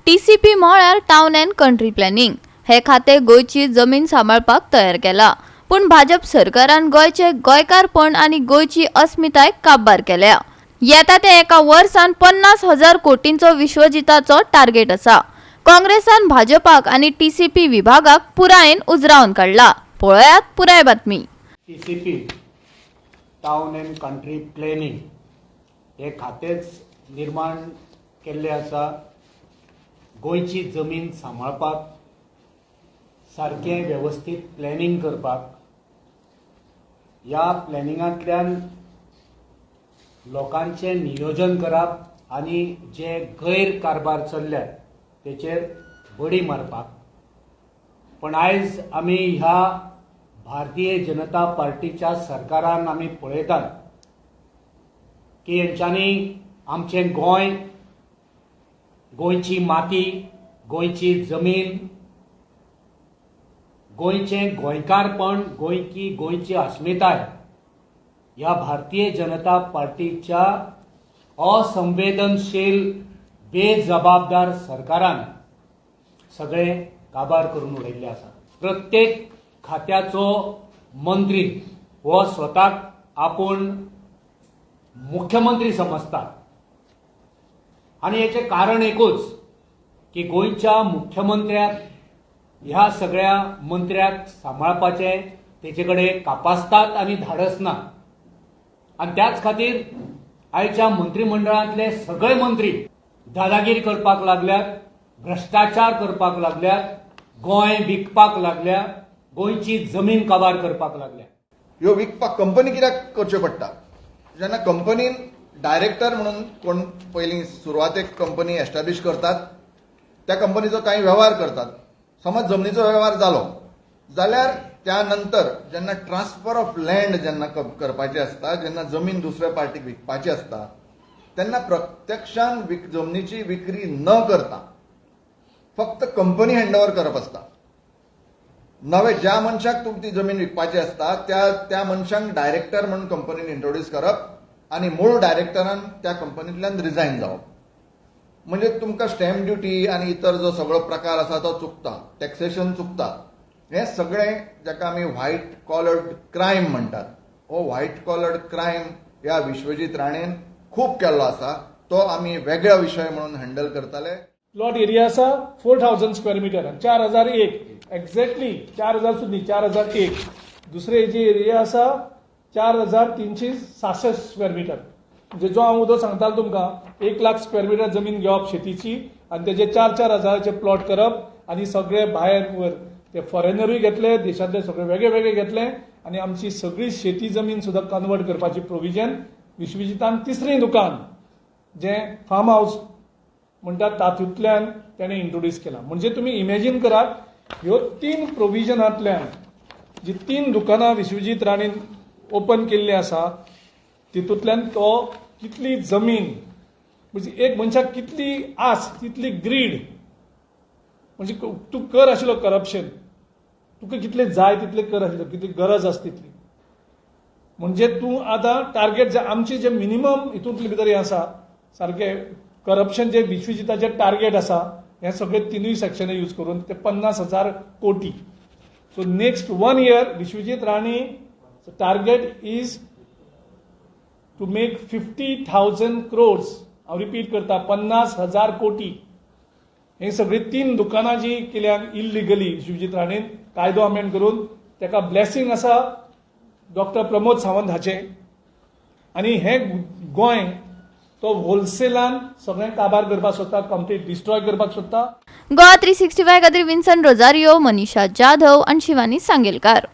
TCP म्हळ्यार town and country planning हे खातें गोंयची जमीन सांबाळपाक तयार केला, पूण भाजप सरकारान गोंयचे गोंयकारपण आनी गोंयची अस्मिताय काबार केल्या. येता ते एका वर्सान 50,000 कोटींचो विश्वजिताचो टार्गेट आसा. काँग्रेसान भाजपाक आनी टीसीपी विभागाक पुरायेन उजरावन काडला. पळयात पुराय बातमी. TCP, town and country planning हे खातेंच निर्माण केल्लें आसा गोंयची जमीन सांबाळपाक, सारकें वेवस्थीत प्लॅनिंग करपाक. ह्या प्लॅनिंगांतल्यान लोकांचें नियोजन करप आनी जे गैर कारभार चल्ल्यात तेचेर बडी मारपाक. पण आयज आमी ह्या भारतीय जनता पार्टीच्या सरकारान आमी पळयतात की हेंच्यांनी आमचें गोंय, गोंयची माती, गोंयची जमीन, गोंयचें गोंयकारपण, गोंयची अस्मिताय ह्या भारतीय जनता पार्टीच्या असंवेदनशील, बेजबाबदार सरकारान सगळें काबार करून उडयल्लें आसा. प्रत्येक खात्याचो मंत्री हो स्वताक आपूण मुख्यमंत्री समजता आनी हेचें कारण एकूच की गोंयच्या मुख्यमंत्र्याक ह्या सगळ्या मंत्र्याक सांबाळपाचें तेचे कडेन कापास्ताद आनी धाडस ना. आनी त्याच खातीर आयच्या मंत्रिमंडळांतले सगळे मंत्री दादागिरी करपाक लागल्यात, भ्रश्टाचार करपाक लागल्यात, गोंय विकपाक लागल्या, गोंयची जमीन काबार करपाक लागल्या. ह्यो विकपाक कंपनी कित्याक करच्यो पडटा? जेन्ना कंपनीन डायरेक्टर म्हणून कोण पयलीं सुरवातेक कंपनी एस्टॅब्लीश करतात, त्या कंपनीचो कांय वेव्हार करतात. समज जमनीचो वेव्हार जालो जाल्यार त्या नंतर जेन्ना ट्रान्सफर ऑफ लँड जेन्ना करपाचें आसता, जेन्ना जमीन दुसऱ्या पार्टीक विकपाची आसता, तेन्ना प्रत्यक्षान जमनीची विक्री न करता फक्त कंपनी हँडओवर करप आसता. नवे ज्या मनशाक तुमकां ती जमीन विकपाची आसता, त्या त्या मनशांक डायरेक्टर म्हणून कंपनीन इंट्रोड्यूस करप आनी मूळ डायरेक्टरान त्या कंपनींतल्यान रिजायन जावप. म्हणजे तुमकां स्टॅम्प ड्युटी आनी इतर जो सगळो प्रकार आसा तो चुकता, टॅक्सेशन चुकता. हें सगळें जाका आमी व्हायट कॉलर्ड क्रायम म्हणटात, हो व्हायट कॉलर्ड क्रायम ह्या विश्वजीत राणेन खूब केल्लो आसा. तो आमी वेगळो विशय म्हणून हँडल करताले. प्लॉट एरिया आसा 4000 स्क्वेअर मिटर, 4001 एक्झॅक्टली, 4000 सुद्दां न्ही, 4001. दुसरे जी एरिया आसा 4366 स्क्वेअर मिटर. म्हणजे जो हांव उदो सांगतालो तुमकां, 1 लाख स्क्वेअर मिटर जमीन घेवप शेतीची आनी तेजे चार चार हजाराचे प्लॉट करप आनी सगळे भायर वर ते फॉरेनरूय घेतले, देशांतले सगळे वेगळे वेगळे घेतले आनी आमची सगळी शेती जमीन सुद्दां कन्वर्ट करपाची प्रोविजन विश्वजितान तिसरें दुकान जें फार्म हावस म्हणटात तातूंतल्यान तेणें इंट्रोड्यूस केला. म्हणजे तुमी इमेजीन करात, ह्यो तीन प्रोविजनांतल्यान जी तीन दुकानां विश्वजीत राणेन ओपन केल्ली आसा, तितूंतल्यान तो कितली जमीन, म्हणजे एक मनशाक कितली आस, कितली ग्रीड, म्हणजे तूं कर आशिल्लो करप्शन, तुका कितले जाय तितले कर आशिल्लो, कितली गरज आसा तितली. म्हणजे तूं आतां टार्गेट जे आमचे जे मिनिमम हितूंतले भितर हें आसा, सारकें करप्शन जे विश्वजिताचे टार्गेट आसा, हे सगळे तिनूय सेक्शनां यूज करून ते 50,000 कोटी. So next one year Vishwajit Rane target is to make 50,000 crores. हांव रिपीट करता, 50,000 कोटी. हे सगळी तीन दुकानां जी केल्या इल्लिगली विश्वजीत राणेन कायदो अमेंड करून, ताका ब्लेसिंग आसा डॉक्टर प्रमोद सावंत हाचें. आनी हें गोंय तो होलसेलान सगळें काबार करपाक सोदता, कंप्लीट डिस्ट्रॉय करपाक सोदता. गोवा 365 खातीर विन्सन रोजारियो, मनीषा जाधव आणि शिवानी सांगेलकार.